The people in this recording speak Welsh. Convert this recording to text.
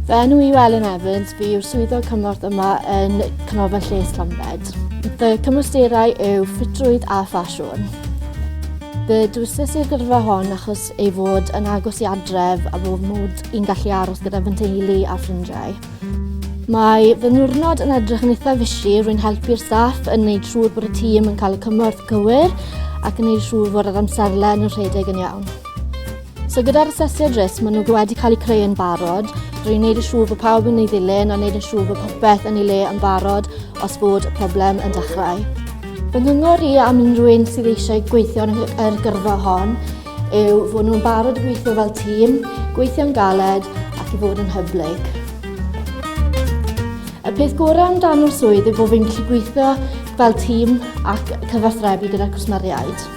Fy enw i yw Elin Evans, fi yw'r swyddog cymorth yma yn Canolfan Lles Llambed. Fy cymwysterau yw ffitrwydd a ffasiwn. Fy dewisais i'r gyrfa hon achos ei fod yn agos i adref a bod mod i'n gallu aros gyda fy nheulu a ffrindiau. Mae fy niwrnod yn edrych yn eitha fishy, rwy'n helpu'r staff yn gwneud siŵr bod y tîm yn cael y cymorth cywir ac yn gwneud siŵr fod yr amserlen yn rhedeg yn iawn. So gyda'r asesiad risg, maen nhw wedi cael eu creu yn barod. Rwy'n gwneud yn siŵr bod pawb yn ei ddilyn a gwneud yn siŵr bod popeth yn ei le yn barod os fod y problem yn dechrau. Fy nghyngor i am unrhyw un sydd eisiau gweithio yn yr gyrfa hon yw fod nhw'n barod i gweithio fel tîm, gweithio'n galed ac i fod yn hyblyg. Y peth gorau amdano'r swydd yw bod fi'n gallu gweithio fel tîm ac cyfathrebu gyda'r cwsmeriaid.